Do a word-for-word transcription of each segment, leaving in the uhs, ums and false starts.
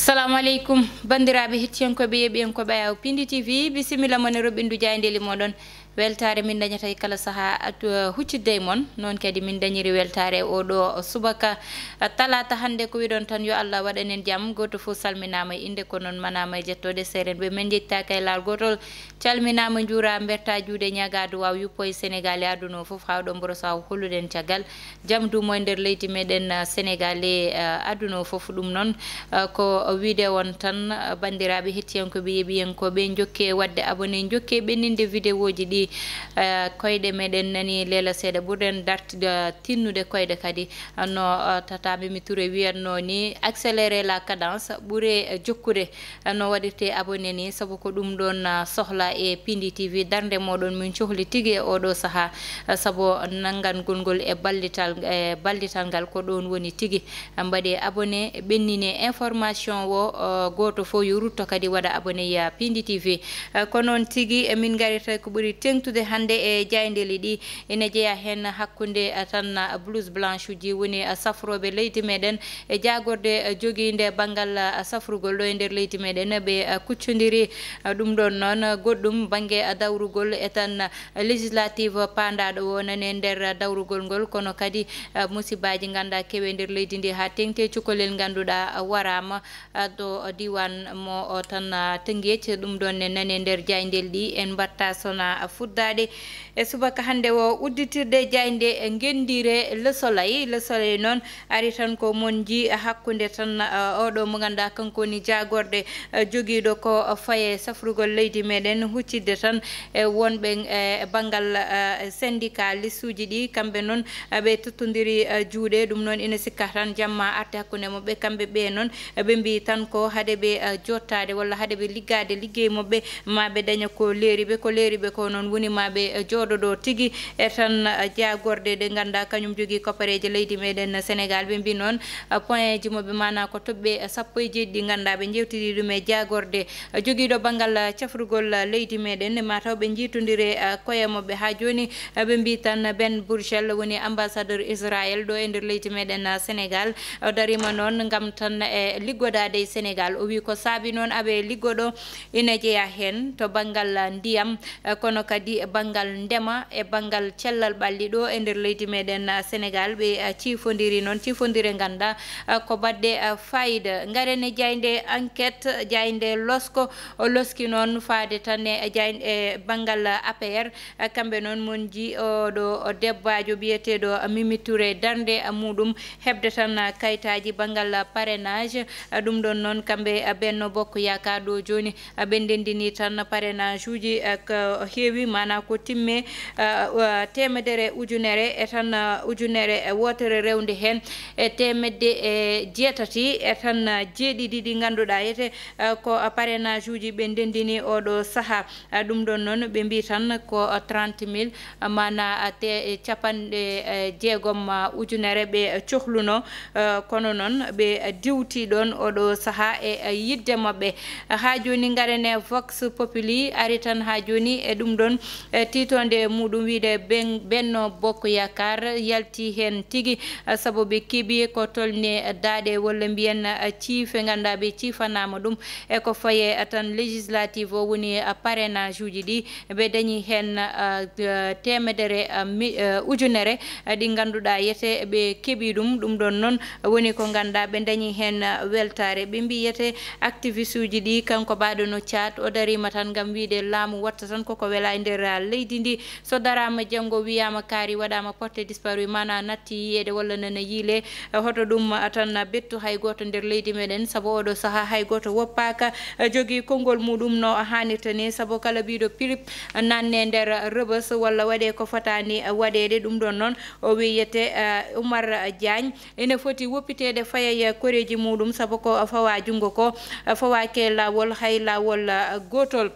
Assalamu aleykum, banndiraaɓe hettiyankooɓe, yeeɓiyankooɓe Ayaw Pindi T V, bisimilla mon e roɓɓindu jaayndeeli moɗon. Weltaare min dañata e kala sahaa at-, huccitde e mon. Noon kadi min dañiri weltaare e oo ɗoo subaka, talaata hannde. Ko wiɗon tan, yo Allah waɗan en jam. Gooto fof salminaama e innde, ko noon manaama e jettooɗe. Seerenɓe men njettaaka e laawol gootol. Calminaama, njuuraa, mbertaa juuɗe, ñagaa duwaaw yuppo e Senegaal e aduna o fof, haa ɗo mboro sahaa holluɗen caggal jam duumo e nder leydi meɗen, ah, Senegaal e, ah, aduna o fof. Ɗum noon, ah, ko wiide on tan, ah, banndiraaɓe hettiyankooɓe, yeeɓiyankooɓe, njokkee waɗde abonné, njokkee ɓenninde vidéoji ɗi, ah, koyɗe meɗen nani leela seeɗa, ɓurɗen dartde, ah, tinnude koyɗe kadi, ah, no, ah, Tata Mimi Touré wiyatnoo ni, accélérer la cadence, ɓuree, ah, jokkude. No waɗirtee abonné ni, sabu ko ɗum ɗoon, ah, sohla e Pindi T V, darnde mooɗon min cohli tigi e oo ɗoo sahaa, ah, sabu nanngangol ngol e ballital, e ballital ngal ko ɗoon woni tigi. Ah, mbaɗee abonné, ɓenninee information o, ah, gooto fof yo rutto kadi waɗa abonné ya Pindi T V. Ah, ko noon tigi, eh, min ngarirta ko ɓuri teeŋtude hannde e jaayndeeli ɗi. Ina jeyaa heen hakkunde, ah, tan, ah, blouse blanche uji, woni, ah, safrooɓe leydi meɗen e jaagorde, eh, jogiinde banngal, ah, safrugol ɗo e nder leydi meɗen, ɓe, ah, kuccondiri, ah, ɗum ɗoon noon, ah, goɗɗum bannge, ah, dawrugol e tan, ah, législative paandaaɗo o nani e nder, ah, dawrugol ngol, kono kadi, ah, musibaaji nganndaa kewe e nder leydi ndi haa teeŋti e cukalel ngannduɗaa, ah, waraama, ah, to diiwaan mo, o tan, ah, Tëngéej. Ɗum ɗoon ne nani e nder jaayndeeli ɗi, en mbaɗta sona, ah, fuddaade. E subaka hannde o, udditirde jaaynde ngenndiire Le Soleil. Le Soleil noon ari tan ko mon nji hakkunde tan, ah, oo ɗoo mo ngannduɗaa kanko woni jaagorde, ah, jogiiɗo ko faye safrugol leydi meɗen, huccitde tan e wonɓe e banngal, ah, syndicaliste uji ɗi. Kamɓe noon, ah, ɓe tottondiri, ah, juuɗe. Ɗum noon ina sikka tan jamma arti hakkunde maɓɓe. Kamɓe ɓe noon, ah, ɓe mbii tan ko hade ɓe, ah, jottaade walla hade ɓe liggaade liggey maɓɓe, ma ɓe daña ko leeri ɓe. Ko leeri ɓe ko noon woni ma ɓe, eh, jooɗoɗo tigi e tan, eh, jaagorde ɗe ngannduɗaa kañum jogii koppareeje leydi meɗen Senegaal. Ɓe mbii noon, eh, point ji maɓɓe, maanaa ko toɓɓe, eh, sappo e jeeɗiɗi ɗi ngannduɗaa ɓe njeewtidii ɗum e jaagorde, eh, jogiiɗo banngal, eh, cafrugol, eh, leydi meɗen. Mataw ɓe njiitondire, eh, koye maɓɓe haa jooni. Eh, ɓe mbii tan Ben Bourchel woni ambassadeur Israël ɗo e nder leydi meɗen, eh, Senegaal. O dariima noon ngam tan, eh, liggodaade e Senegaal. O wii ko saabi noon aɓe liggoɗo ina jeyaa heen to banngal ndiyam, eh, kono kadi e banngal ndema, e banngal cellal ɓalli ɗo e nder leydi meɗen, eh, Senegaal. Ɓe, eh, ciifondiri noon, ciifondire ngannduɗaa, eh, ko baɗde, eh, fayida. Ngaren e jaaynde Enquête, jaaynde Losko, o loski noon faade tan e jaayn-, e banngal A P R. Eh, kamɓe noon mon nji oo ɗo o debbaajo biyeteeɗo Mimi Touré, darnde, eh, muɗum heɓde tan, ah, kayitaaji banngal, ah, parrainage. Ah, ɗum ɗoon noon, kamɓe, ah, Benno Bokk Yaakaar ɗo jooni, ah, ɓe ndenndini tan parrainage uji, ah, ko heewi, maanaa ko timme, ah, ah, teemedere ujunere e tan, ah, ujunere e wootere rewnde heen e teemedde e jeetati e tan, ah, jeeɗiɗi ɗi ngannduɗaa yete, ah, ko, ah, parrainage uji ɓe ndenndini oo ɗo sahaa. Ah, ɗum ɗoon noon, ɓe mbii tan ko, ah, trente mille, ah, maanaa, ah, te, eh, capanɗe, eh, jeegom, ah, ujunere ɓe, eh, cohluno, eh, kono noon ɓe, eh, diwti ɗoon oo ɗo sahaa e, eh, yiɗde maɓɓe. Haa jooni, ngaren e Vox Populi ari tan haa jooni e ɗum ɗoon, eh, tiitoonde muɗum wiyde Ben-, Benno Bokk Yaakaar yalti heen tigi, eh, sabu ɓe keɓi ko tolni daaɗe walla mbiyen, eh, ciife ngannduɗaa ɓe ciifanaama ɗum. E ko faye tan législative o woni, ah, parrainage uji ɗi, ɓe dañi heen, ah, eh, teemedere, ah, mi-, eh, ujunere, ah, ɗi ngannduɗaa yete ɓe keɓi ɗum. Ɗum ɗoon noon woni ko ngannduɗaa ɓe dañi heen, ah, weltaare. Ɓe mbii yete activiste uji ɗi, kanko baɗo no caat, o dariima tan ngam wiyde laamu watta tan koko wela e nder, ah, leydi ndi. So daraama janngo wiyaama kaari waɗaama porté disparu, maanaa natti yiyeede walla nana yiile, eh, hoto ɗum, ah, tan bettu hay gooto nder leydi meɗen, sabu oo ɗo sahaa hay gooto woppaaka, eh, jogii konngol muɗum no haanirta ni, sabu kala biiɗo pirip nanne nder Rëbës walla waɗee ko fotaani, eh, waɗeede. Ɗum ɗoon noon o wiyete, eh, Oumar Diagne ene foti woppiteede fayeya koreeji muɗum, sabu ko fawaa junngo ko, eh, fawaaki e laawol, hay laawol, eh, gootol.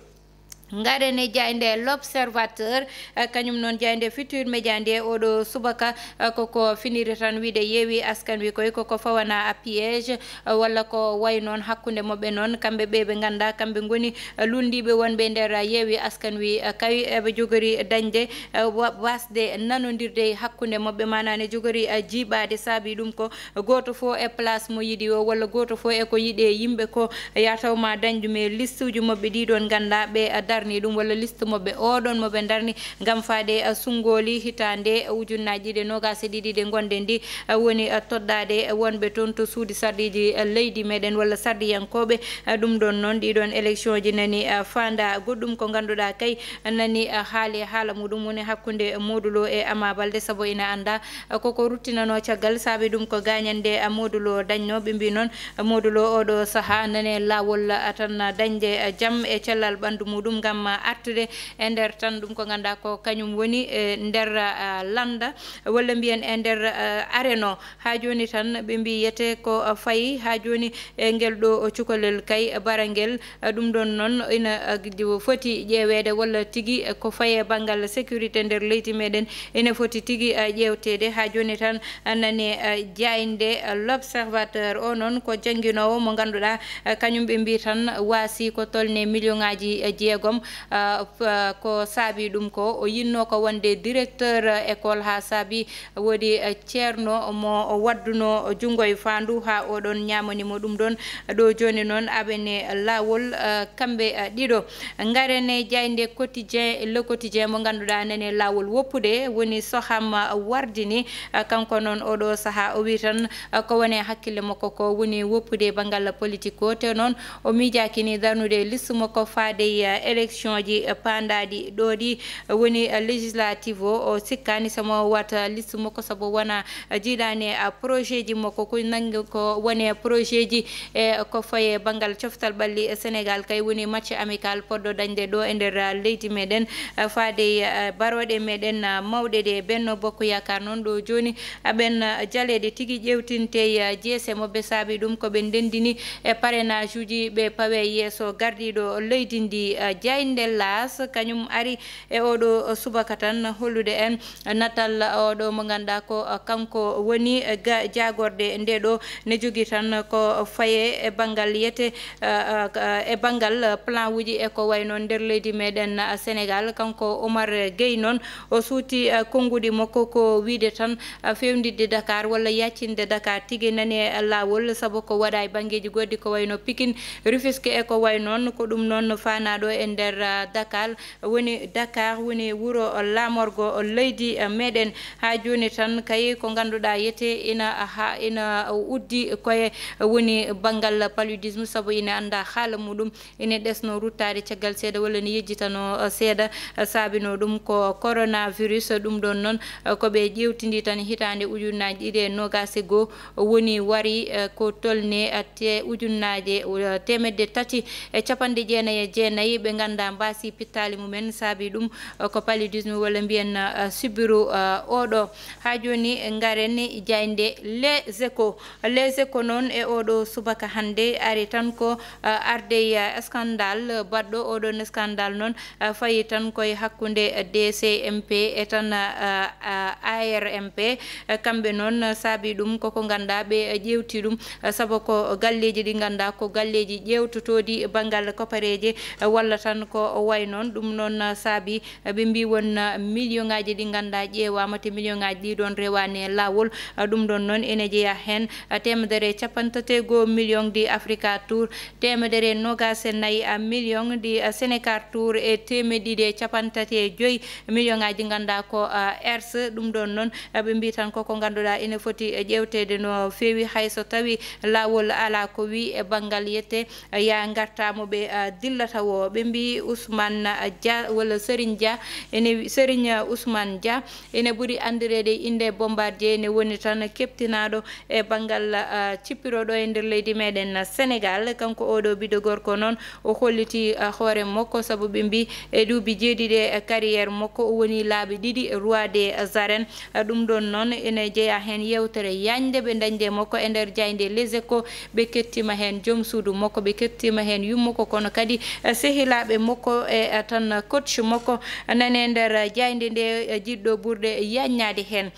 Ngaren e jaaynde L'Observateur, eh, kañum noon jaaynde Futur Média nde oɗo subaka, eh, koko finiri tan wiide Yewwi Askan Wi koye koko fawana a piège, eh, walla ko way noon hakkunde maɓɓe noon, kamɓe ɓe ɓe ngannda, kamɓe ngoni, eh, luulndiiɓe wonɓe e nder, eh, Yewwi Askan Wi, eh, kay eɓe jogori dañde, eh, wa-, wasde nanondirde e hakkunde maɓɓe, maanaam ne jogori, eh, jiiɓaade, saabi ɗum ko gooto fof e place mo yiɗi o, walla gooto fof e ko yiɗi e yimɓe ko, ya taw ma dañ ɗum e liste uji maɓɓe ɗi ɗoon ngannda ɓe, a, darni ɗum, walla liste maɓɓe oɗon mo ɓe darni ngam faade, a, sunngooli hitaande ujunnaaji ɗiɗi e noogaas e ɗiɗi ɗe ngonɗen ɗi, a, woni, a, toɗɗaade wonɓe toon to suudu sarɗiiji, a, leydi meɗen walla sarɗiyankooɓe, a, ɗum ɗoon noon ɗi ɗoon élection ji nani, a, faanda goɗɗum ko ngannduɗaa kay nani, a, haali haala muɗum woni hakkunde Modou Lo e Ama Baldé, sabu ina annda, a, koko ruttinanoo caggal, saabi ɗum ko gaañande, a, Modou Lo dañnoo. Ɓe mbii noon, a, Modou Lo oɗo sahaa nane laawol, a, tan dañde, a, jam e cellal ɓanndu muɗum ngam, a, artude e nder tan ɗum ko ngannduɗaa ko kañum woni e nder, a, lannda walla mbiyen e nder, a, areno. Haa jooni tan ɓe mbii yete ko, a, fayi haa jooni e ngel ɗo cukalel kay barangel. Ɗum ɗoon noon ina, a, foti ƴeeweede walla tigi, a, ko fayi e banngal sécurité nder leydi meɗen ina foti tigi, a, ƴeewteede. Haa jooni tan, a, nani, a, jaaynde, a, L'Observateur o noon ko jannginoowo mo ngannduɗaa, a, kañum ɓe mbii tan waasi ko tolni million ŋaaji, a, jeegom, a, f-, a, ko saabi ɗum ko o yinnoo ko wonde directeur, a, école haa saabi woodi, eh, ceerno mo waddunoo junngo e faandu haa oɗon ñaamani mo ɗum ɗoon. Ɗo jooni noon aɓene laawol, eh, kamɓe, eh, ɗiɗo. Ngaren e jaaynde Quotidien, Le Quotidien mo ngannduɗaa nani laawol woppude woni Soham Wardini. Eh, kanko noon oɗo sahaa o wii tan, eh, ko woni e hakkille makko ko woni woppude banngal politique o. Te noon o miijaaki ni darnude liste makko faade, eh, élection ji, eh, paandaaɗi ɗo ɗi woni, eh, législative o, o sikkaani so mo wata liste makko sabu wona, eh, jiidaani, eh, projet ji makko ko nanngi ko woni projet ji, eh, ko faye banngal coftal ɓalli, eh, Sénégal kay woni match amical poɗɗo dañde ɗo e nder, eh, leydi meɗen, eh, faade, eh, barooɗe meɗen, eh, mawɗe ɗe Benno Bokk Yaakaar noon ɗo jooni aɓen, eh, jaleeɗe tigi ƴeewtinte, eh, jeese maɓɓe saabi ɗum ko ɓe ndenndini e parrainage uji ɓe pawe yeeso gardiiɗo leydi ndi, eh, jaaynde Laas kañum ari e oɗo subaka tan hollude en natal oɗo mo ngannduɗaa ko kanko woni ga-, jaagorde nde ɗo ne jogi tan ko faye e banngal yete, eh, eh, e banngal plan uji e ko wayno nder leydi meɗen, eh, Sénégal. Kanko Omar Gueye noon o suuti, eh, konnguɗi makko ko wiide tan, eh, fewndiɗde Dakar walla yaccinde Dakar tigi nani e laawol sabu ko waɗa e banngeeji goɗɗi ko wayno Pikine, Rufisque e ko way noon. Ko ɗum noon faanaaɗo e nder, ah, Dakar woni, Dakar woni wuro laamorgo leydi, ah, meɗen. Haa jooni tan kay ko ngannduɗaa yete ina, ah, ha, ina uddi koye woni banngal paludisme sabu ina annda haala muɗum ina ɗesno ruttaade caggal seeɗa walla ne yejjitano, ah, seeɗa, ah, saabino ɗum ko coronavirus. Ɗum ɗoon noon, ah, ko ɓe ƴeewtindi tan hitaande ujunnaaji ɗiɗi e noogaas e goo woni wari, eh, ko tolni, eh, te-, ujunnaaje, eh, teemedde tati e capanɗe jeenayi e jeenayi ɓe ngannduɗaa mbaasi pittaali mumen saabi ɗum, eh, ko paludisme walla mbiyen, eh, sibiru, eh, oɗo. Haa jooni ngaren jaaynde Les Échos. Les Échos noon e oɗo subaka hannde ari tan ko, eh, arde, eh, scandale baɗɗo oɗon scandale noon, ah, fayi tan koye hakkunde D C M P e tan, ah, ah, A R M P. Ah, kamɓe noon, ah, saabi ɗum koko ngannduɗaa ɓe, ah, ƴeewti ɗum, ah, sabu ko galleeji ɗi ngannduɗaa ko galleeji ƴeewtotooɗi banngal kopareeje, ah, walla tan ko o way noon. Ɗum noon, ah, saabi, ah, ɓe mbii won, ah, million ŋaaji ɗi ngannduɗaa ƴeewaama te million ŋaaji ɗi ɗoon rewaani e laawol. Ah, ɗum ɗoon noon ene jeyaa heen, ah, teemedere e capanɗe tati e goo million ɗi Africa Tour, teemedere e noogaas e nayi, a, million ɗi, a, Sénégal Tour e teemeɗɗe ɗiɗi e capanɗe tati e joy million ŋaaji ngannduɗaa ko, a, ers. Ɗum ɗoon noon, a, ɓe mbii tan koko ngannduɗaa ene foti, e, ƴeewteede no feewi hay so tawi laawol alaa ko wii e banngal yette, a, yaa ngartaa mo ɓe, a, dillata o. Ɓe mbii Ousmane, a, Dia walla Serigne Dia ene wi-, Serigne Ousmane Dia ene ɓuri anndireede e innde Bombardier ene woni tan keɓtinaaɗo e banngal, ah, cippiro ɗo e nder leydi meɗen Sénégal. Kanko oɗo ɓiɗɗo gorko noon, o holliti, ah, hoore makko, sabu ɓe mbii e duuɓi jeeɗiɗi e carrière makko, o woni laabi ɗiɗi roi des arènes. Ah, ɗum ɗoon noon ene jeyaa heen yeewtere yaajnde ɓe dañde makko e nder jaaynde Les Échos. Ɓe kettima heen joom suudu makko, ɓe kettima heen yumma ko, kono kadi, ah, sehilaaɓe makko e, e tan coach makko nane nder jaaynde nde, e, jiɗɗo ɓurde yaññaade heen.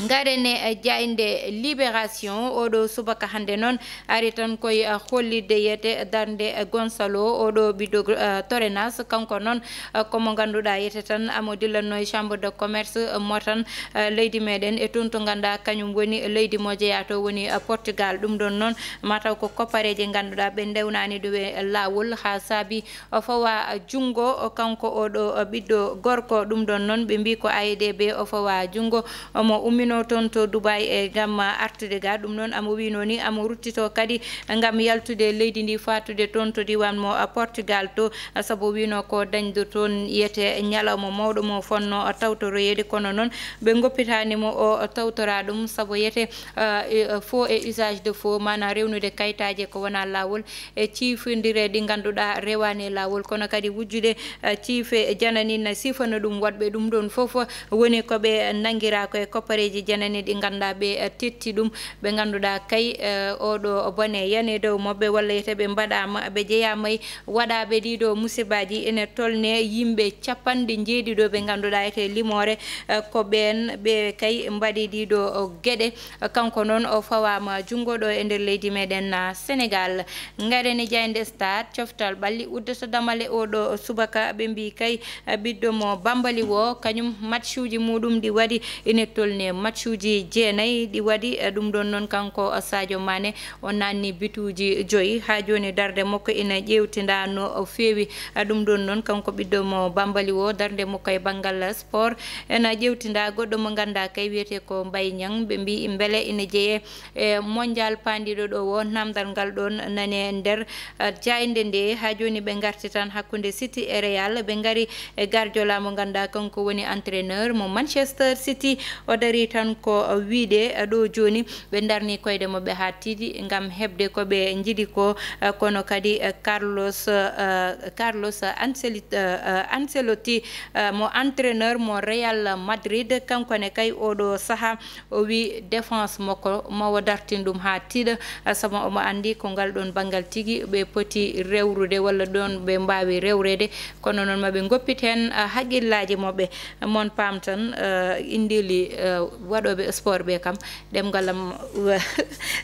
Ngaren e jaaynde Libération, oɗo subaka hannde noon ari tan koye, eh, hollitde yete darnde, eh, Gonçalo, oɗo ɓiɗɗo, eh, Torenas. Kanko noon, eh, ko mo ngannduɗaa yete tan amo dillanno e Chambre de Commerce, eh, mo tan, eh, leydi meɗen e toon to ngannduɗaa kañum woni leydi mo jeyaa to woni, eh, Portugal. Ɗum ɗoon noon mataw ko koppareeje ngannduɗaa ɓe ndewnaani ɗum e laawol haa saabi o fawa junngo, kanko oɗo ɓiɗɗo gorko. Ɗum ɗoon noon ɓe mbii ko A E D B o fawa junngo, omo ummino toon to Dubai e ngam artude ga. Ɗum noon amo wiino ni amo ruttito kadi ngam yaltude leydi ndi, fatude toon to diwan mo Portugal to, sabu wiino ko dañde toon yete ñalawma mawɗo mo fonno tawtoroyeede. Kono noon ɓe ngoppitaani mo o tawtora ɗum, sabu yete, ah, e, faux et usage de faux, maanaam rewnude kaytaaje ko wona laawol, e ciifondire ɗi ngannduɗaa rewaani e laawol, kono kadi wujjude, eh, ciife janani na siifana ɗum waɗɓe. Ɗum ɗoon fof woni ko ɓe nanngiraa ko e koppareeji janani ɗi ngannduɗaa ɓe, eh, tetti ɗum, ɓe ngannduɗaa kay, eh, oɗo bone yani e dow maɓɓe, walla yete ɓe mbaɗaama, ɓe jeyaama e waɗaaɓe ɗiɗo musibaaji. Ene tolne yimɓe capanɗe njeeɗiɗo ɓe ngannduɗaa ete limoore, eh, ko ɓeen ɓe kay mbaɗi ɗiɗo geɗe. Kanko noon o fawaama junngo ɗo e nder leydi meɗen, ah, Senegal. Ngaren e jaaynde Stade, coftal ɓalli uddata damale oɗo subaka. Ɓe mbii kay, ah, ɓiɗɗo mo Bambali wo, kañum matchuuji muɗum ɗi waɗi ine tolni matchuuji jeenayi ɗi waɗi. Ah, ɗum ɗoon noon kanko, ah, Sadio Mané o naanni bituuji joyi. Haa jooni darnde makko ina ƴeewtindaa no feewi. Ah, ɗum ɗoon noon kanko ɓiɗɗo mo Bambali wo, darnde makko e banngal sport ena ƴeewtindaa. Goɗɗo mo ngannduɗaa kay wiyetee ko Mbaye Niang, ɓe mbii mbele ina jeyee e mondial paandiiɗo ɗo wo, naamndal ngal ɗoon nane nder, eh, jaaynde nde. Haa jooni ɓe ngarti tan hakkunde City e Real. Ɓe ngari e Guardiola mo ngannduɗaa kanko woni entraîneur mo Manchester City. O darii tan ko, eh, wiyde, eh, ɗo jooni ɓe ndarni koyɗe maɓɓe haa tiiɗi ngam heɓde ko ɓe njiɗi ko, eh, kono kadi, eh, Carlos, eh, Carlos Anceli-, eh, eh, Ancelotti, eh, mo entraîneur mo Real Madrid, kanko ne kay oɗo sahaa o wi défense makko ma o dartin ɗum haa tiiɗa, sabu omo anndi ko ngal ɗoon banngal tigi ɓe poti rewrude walla ɗoon ɓe mbaawi rewreede. Kono noon ma ɓe ngoppit heen, ah, haqqillaaji maɓɓe. Mon paam tan, ah, inndili, ah, waɗooɓe sport ɓe kam, ɗemngal am,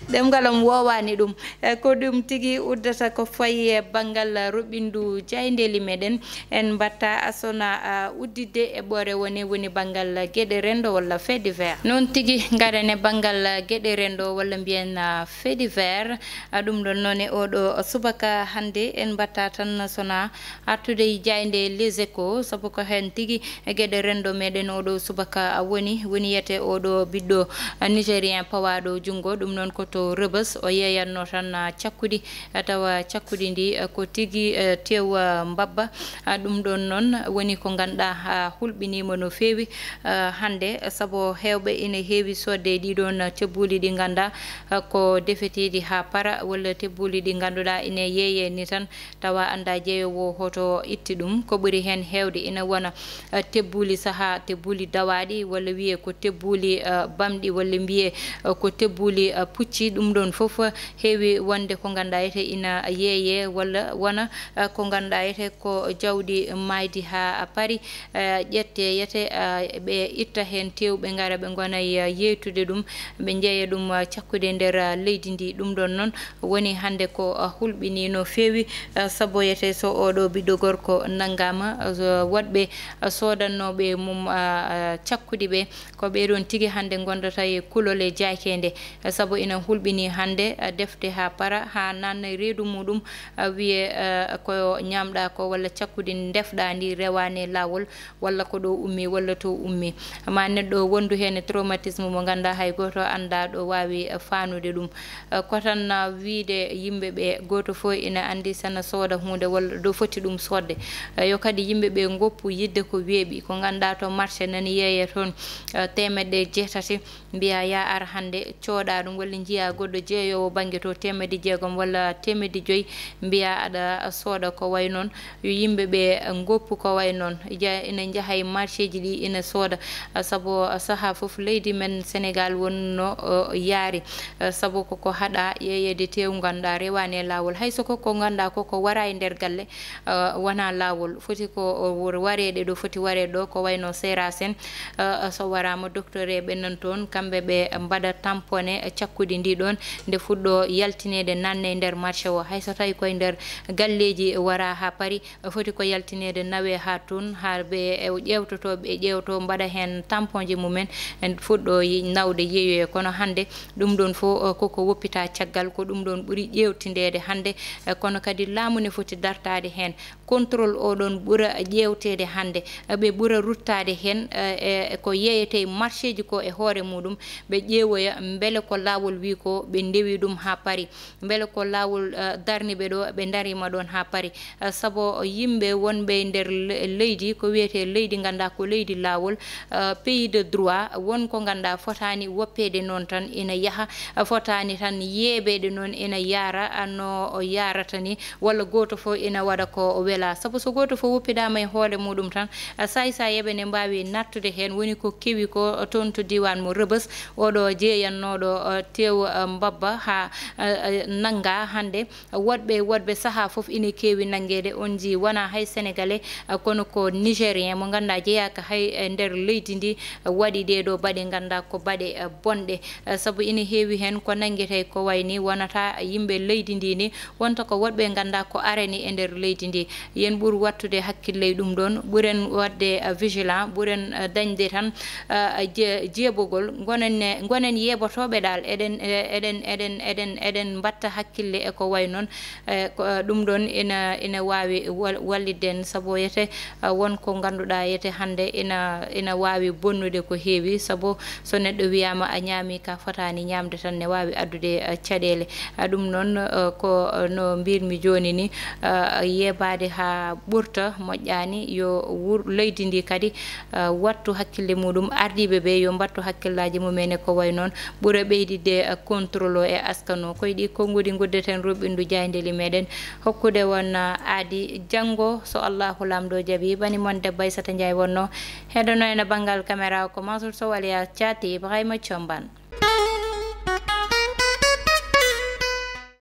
ɗemngal am woowaani ɗum. Eh, ko ɗum tigi uddata ko fayi e banngal ruɓɓindu jaayndeeli meɗen. En mbatta asona, ah, udditde eɓɓoore wone woni banngal geɗe renndo walla fait divers. Noon tigi, ngaren e banngal geɗe renndo walla mbiyen, ah, fait divers. Ah, ɗum ɗoon noon e oɗo subaka hannde en mbatta tan sona artude e jaaynde Les Échos, sabu ko heen tigi e geɗe renndo meɗen oɗo subaka woni, woni yete oɗo ɓiɗɗo, ah, Nigérien pawaaɗo junngo, ɗum noon ko to Rebeuss, o yeeyanno tan, ah, cakkudi, ah, tawa cakkudi ndi, ah, ko tigi, ah, tew, ah, mbabba. Ah, ɗum ɗoon noon woni ko ngannduɗaa, ah, hulɓiniima no feewi, ah, hannde, sabu heewɓe ina heewi soodde e ɗii ɗoon tebbuuli ɗi ngannduɗaa, ah, ko defeteeɗi haa para, walla tebbuuli ɗi ngannduɗaa ina yeeyee ni tan, tawa anndaa jeeyoowo hoto itti ɗum. Ko ɓuri heen heewde ina wona, eh, tebbuuli sahaa, tebbuuli dawaaɗi, walla wiyee ko tebbuuli, eh, bamɗi, walla mbiyee, eh, ko tebbuuli, eh, pucci. Ɗum ɗoon fof heewi wonde ko ngannduɗaa ete ina yeeyee, walla wona, eh, ko ngannduɗaa ete ko jawdi maaydi haa paari, eh, ƴettee yete, eh, ɓe itta heen teew, ɓe ngara ɓe ngona, eh, yeeytude ɗum, ɓe njeeya ɗum, eh, cakkude nder, eh, leydi ndi. Ɗum ɗoon noon woni hannde ko, ah, hulɓinii no feewi, ah, sabu yete so oɗo ɓiɗɗo gorko nanngaama, ah, so woɗɓe, ah, soodannooɓe mum, ah, ah, cakkudi ɓe, ko ɓee ɗoon tigi hannde ngondata e kulol e jaakeende, ah, sabu ina hulɓinii hannde, ah, defte haa para, haa naatna e reedu muɗum, ah, wiyee, ah, ko ñaamɗaa ko walla cakkudi ndefɗaa ndi rewaani e laawol, walla ko ɗo ummi, walla to ummi. Ma neɗɗo wondu heen e traumatisme mo ngannduɗaa hay gooto anndaa ɗo waawi faanude ɗum. Eh, ko tan, ah, wiyde yimɓe ɓe, gooto fof ina anndi sana sooda huunde walla ɗo foti ɗum soodde. Eh, yo kadi yimɓe ɓe ngoppu yiɗde ko weeɓi, ko ngannduɗaa to marché nani yeeye toon, eh, teemedde e jeetati, mbiya ya ar hannde cooda ɗum, walla njiya goɗɗo jeeyoowo bannge to teemedde jeegom walla teemedde joyi, mbiya aɗa sooda ko way noon. Yo yimɓe ɓe ngoppu ko way noon, ja-, ina njaha e marché ji ɗi ina sooda, ah, sabu, ah, sahaa fof leydi men Sénégal wonno, oh, yaari, ah, sabu koko haɗa yeeyeede teewu ngannduɗaa rewaani e laawol. Hay so ko, ko ngannduɗaa ko, ko wara e nder galle, ah, wona laawol. Foti ko, oh, wor-, wareede ɗo foti wareede ɗo, ko wayno seeraas en, ah, so waraama docteur e ɓe nan toon, kamɓe ɓe mbaɗa tamponné cakkudi ndi ɗoon, nde fuɗɗo yaltineede nanne e nder marché o. Hay so tawi koye nder galleeji wara haa paari, foti ko yaltineede nawe haa toon, haa ɓe e ƴeewtotooɓe e ƴeewto mbaɗa heen tamponji mumen, en fuɗɗo yi-, nawde yeeyoye. Kono hannde ɗum ɗoon fof, eh, koko woppita caggal, ko ɗum ɗoon ɓuri ƴeewtindeede hannde, eh, kono kadi laamu ne foti dartaade heen. Contrôle o ɗoon ɓura ƴeewteede hannde, eh, ɓe ɓura ruttaade heen, eh, e ko yeeyetee e marché ji ko e hoore muɗum, ɓe ƴeewoya mbele ko laawol wi ko ɓe ndewi ɗum haa paari. Mbele ko laawol, eh, darni ɓe ɗo, ɓe ndariima ɗoon haa paari. Eh, sabu yimɓe wonɓe e nder le-, leydi, ko wiyetee leydi ngannduɗaa ko leydi laawol, eh, pays de droit, won ko ngannduɗaa fotaani woppeede noon tan ina yaha, eh, fotaani tan yeebeede noon ina yaara, ah, no o yaarata ni, walla gooto fof ina waɗa ko o welaa. Sabu so gooto fof woppidaama e hoore muɗum tan, eh, saay-saayeeɓe ne mbaawi nattude heen, woni ko kewi ko toon to diiwaan mo Rebeuss, oɗo jeeyannooɗo, eh, teewu, eh, mbabba haa, eh, eh, nannga hannde. Woɗɓe, woɗɓe sahaa fof ina keewi nanngeede, on njii wonaa hay Sénégalais, eh, kono ko Nigérien mo ngannduɗaa jeyaaka hay e nder leydi ndi, eh, waɗi ɗee ɗoo baɗe ngannduɗaa ko baɗe, eh, bonɗe. Eh, sabu ina heewi heen ko nanngetee ko wayi ni wonata yimɓe leydi ndi ni, wonta ko woɗɓe ngannduɗaa ko arani e nder leydi ndi. Yen ɓur wattude hakkille e ɗum ɗoon, ɓuren waɗde, eh, vigilant, ɓuren, eh, dañde tan, eh, je-, jeeɓogol, ngonen ne, ngonen yeeɓotooɓe ɗaal, eɗen, eh, eɗen, eɗen, eɗen, eɗen mbatta hakkille e ko way noon. Eh, ko, eh, ɗum ɗoon ina, ina waawi wal-, wallitde en, sabu yete, eh, won ko ngannduɗaa yete hannde ina, ina waawi bonnude ko heewi, sabu so neɗɗo wiyaama a ñaami ka fotaani ñaamde tan ne waawi addude, eh, caɗeele. Ah, ɗum noon, eh, ko, eh, no mbirmi jooni ni, eh, yeebaade haa ɓurta moƴƴaani, yo wur-, leydi ndi kadi, eh, wattu hakkille muɗum, ardiiɓe ɓe yo mbattu hakkillaaji mumen e ko way noon, ɓura ɓeyditde, eh, contrôle o e askan o. Koye ɗi konngudi nguddeten ruɓɓindu jaayndeeli meɗen, hokkude won, eh, aadi janngo, so Allahu Laamɗo jaɓi. Bani mon debbo Aissata Ndiaye wonno heɗono ena banngal caméra o ko Mansour Sow alias Thiati Ibrahima Thiombane.